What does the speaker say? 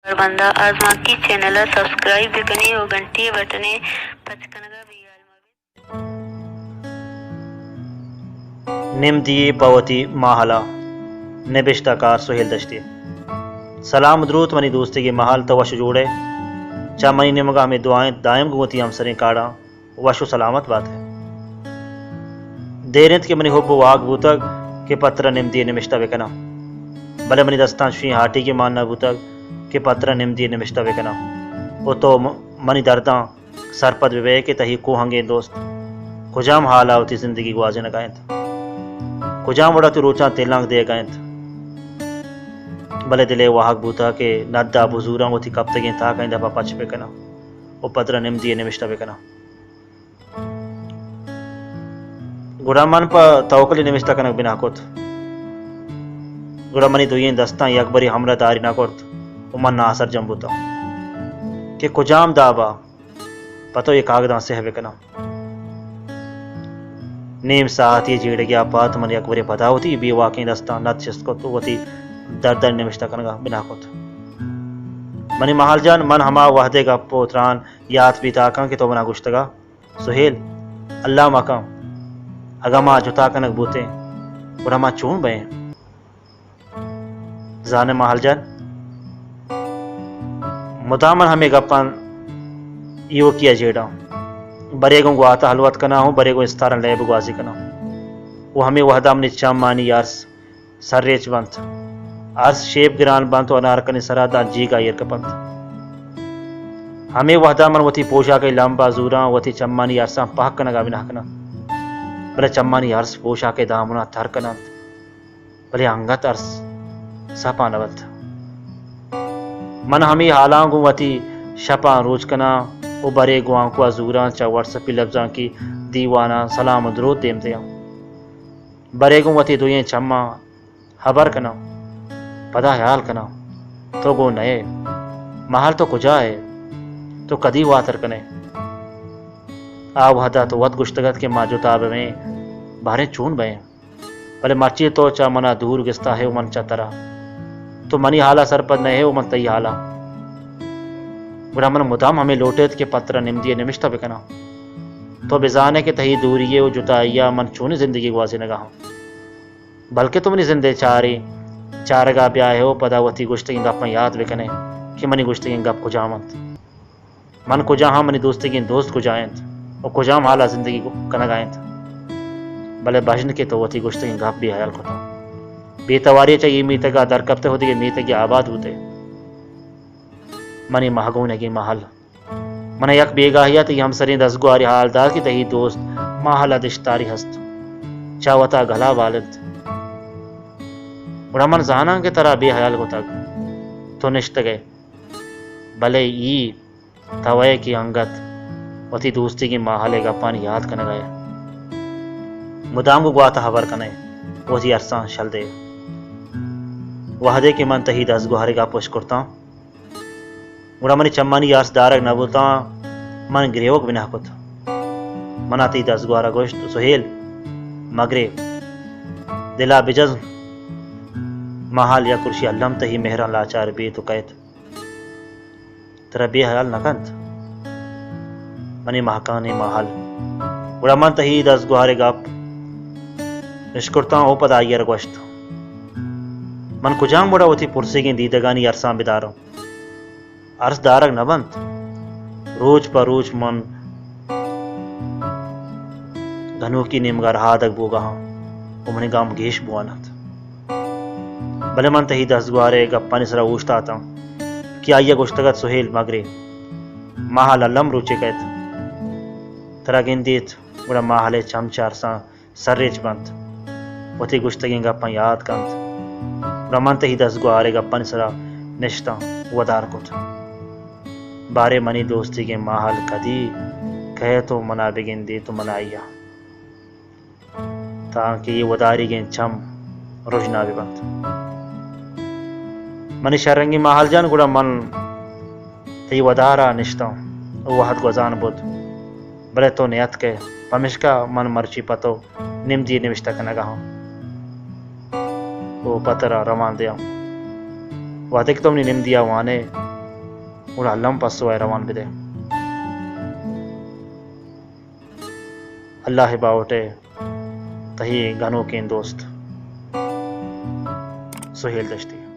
کاربندہ آزمانکی چینل ءَ سبسکرائب بہ کن ئے ءُ گھنٹی ءِ بٹن ءَ پچ کنگ ءَ بے ھیال مہ بے۔ نمدی پہ وتی ماھل ءَ، نبشتہ کار سھیل دشتی۔ سلام دروت منی دوستیگیں ماھل، تو وش جوڑ ئے؟ چہ منی نیمگ ءَ ھمے دعا اِنت، دائم گوں وتی ھمسریں کاڑاں وش ءُ سلامت بات ئے۔ دیر اِنت کہ منی ھب واھگ بوتگ کہ پہ ترا نمدی نبشتہ بہ کناں، بلے منی دستاں چوشیں ھاٹیگے مان نہ بوتگ کہ پہ ترا نمدی نبشتہ بہ کناں ءُ تو م-، منی درداں سرپد بہ بئے کہ تئی کوھنگیں دوست کجام ھال ءَ وتی زندگی گوازینگ ءَ اِنت، کجام وڑ ءَ وتی روچاں تلانک دیگ ءَ اِنت۔ بلے دل ءِ واھگ بوتگ کہ ند ءَ بزوراں، وتی کپتگیں تاکانی دپ ءَ پچ بہ کناں ءُ پہ ترا نمدی نبشتہ بہ کناں۔ گڑا من پہ توکلی نبشتہ کنگ بنا کت۔ گڑا منی دوئیں دستاں یکبرے ھمراہ داری نہ کرت ءُ من ناسرجم بوتاں کہ کجام داب ءَ پہ تو اے کاگداں سیہ بہ کناں۔ نیم ساھتے ءِ جیڑگے ءَ پد من یکبرے پدا وتی بے واکیں دستاں ند چست کت ءُ وتی دردانی نبشتہ کنگ ءَ بنا کت۔ منی ماھل جان، من ھما وھد ءِ گپ ءُ تران یات بیتاکاں کہ تو منا گوشتگ ءَ، سھیل، اللہ مکن، اگاں ما جتا کنگ بوتیں، گڑا ما چون بئیں؟ زان ئے ماھل جان، مدام من ھمے گپاں ایوکی ءَ جیڑاں، برے گوں گوات ءَ ھلوت کناں ءُ برے گوں استاراں لیب گوازی کناں ءُ ھمے وھد ءَ منی چمانی ارس سرریچ بنت۔ ارس شیپ گران بنت ءُ انارکانی سرا داں جیگ ءَ ایر کپنت۔ ھمے وھد ءَ من وتی پوشاک ءِ لمب ءَ زوراں، وتی چمانی ارساں پہک کنگ ءَ بنا کناں، بلے چمانی ارس پوشاک ءِ دامن ءَ تر کننت، بلے انگت ارس سپا نہ بنت۔ من ھمے ھالاں گوں وتی شپاں روچ کناں ءُ برے گوانکو ءَ زوراں، چہ واٹس اپی لبزانکی دیوان ءَ سلام ءُ دروت دیم دیاں۔ برے گوں وتی دوئیں چماں ھبر کناں، پدا ھیال کناں، تو گون نہ ئے؟ ماھل، تو کجا ئے؟ تو کدی واتر کن ئے؟ آ وھد ءَ تو وت گوشتگ اَت کہ ما جتا بہ بئیں، باریں چون بئیں؟ بلے مرچی تو چہ من ءَ دور گستا ئے ءُ من چہ ترا۔ تو منی ھال ءَ سرپد نہ ئے ءُ من تئی ھال ءَ۔ گڑا من مدام ھمے لوٹ ایت کہ پہ ترا نمدی ءَ نبشتہ بہ کناں۔ تو بزان ئے کہ تئی دوری ءَ ءُ جتائی ءَ من چونیں زندگی گوازینگ ءَ آں۔ بلکیں تو منی زند ءِ چاریں چارگ ءَ بیا ئے ءُ پدا وتی گوشتگیں گپاں یات بہ کن ئے کہ منی گوشتگیں گپ کجام اَنت۔ من کجا آں، منی دوستیگیں دوست کجا اَنت ءُ کجام ھال ءَ زندگی کنگ ءَ اَنت۔ بلے بژن کہ تو وتی گوشتگیں گپ بے ھیال کتاں۔ بے تواری ءَ چہ اے میتگ ءَ در کپت ئے ءُ دگہ میتگے ءَ آباد بوت ئے۔ منی مھگونگیں ماھل۔ من ءَ یک بیگاھی ءَ تئی ھمسریں دزگوھارے ھال دات کہ تئی دوست ماھل ءَ دشتاری ھست، چہ وت ءَ گل ءَ بال اِنت۔ گڑا من زاناں کہ ترا بے ھیال کتگ، تو نشتگ ئے، بلے اے تو ئے کہ انگت وتی دوستیگیں ماھل ءِ گپانی یات کنگ ءَ ئے۔ مدام گوں گوات ءَ ھبر کن ئے، وتی ارساں شل دئے۔ وھدے کہ من تئی دزگوھار ءِ گپ اِشکرتاں، گڑا منی چمانی ارس دارگ نہ بوتاں، من گریوگ بنا کت۔ من ءَ تئی دزگوھار ءَ گوشت، سھیل، مہ گریو، دل ءَ بجزم، ماھل یک روچے الم تئی مھراں لاچار بیت ءُ کئیت، ترا بے ھیال نہ کنت۔ منی مھکانیں ماھل۔ گڑا من تئی دزگوھار ءِ گپ اِشکرتاں ءُ پدا آئی ءَ را گوشت، من کجام وڑ ءَ وتی پرسیگیں دیدگانی ارساں بداراں؟ ارس دارگ نہ بنت۔ روچ پہ روچ من گنوکی نیمگ ءَ رھادگ بوگ ءَ آں ءُ منی گم گیش بوان اَنت۔ بلے من تئی دزگوھار ءِ گپانی سرا اوشتاتاں کہ آئی ءَ گوشتگ اَت، سھیل مہ گریو، ماھل الم روچے کئیت۔ ترا گندیت، گڑا ماھل ءِ چم چہ ارساں سرریچ بنت، وتی گوشتگیں گپاں یات کنت۔ گڑا من تئی دزگوھار ءِ گپانی سرا نشتاں، ودار کت۔ باریں منی دوستیگیں ماھل کدی کئیت ءُ من ءَ بگندیت ءُ من آئی ءَ، تانکہ اے وداریگیں چم رژنا بہ بنت۔ منی شررنگیں ماھل جان، گڑا من تئی ودار ءَ نشتاں ءُ وھد گوزان بوت، بلے تو نیاتک ئے، پمیشکا من مرچی پہ تو نمدی نبشتہ کنگ ءَ آں ءُ پہ ترا روان دیاں۔ وھدے کہ تو منی نمدی ءَ وان ئے، گڑا الم پسو ءَ روان بدئے۔ اللہ ءِ باہوٹ ءَ، تئی گنوکیں دوست، سہیل دشتی۔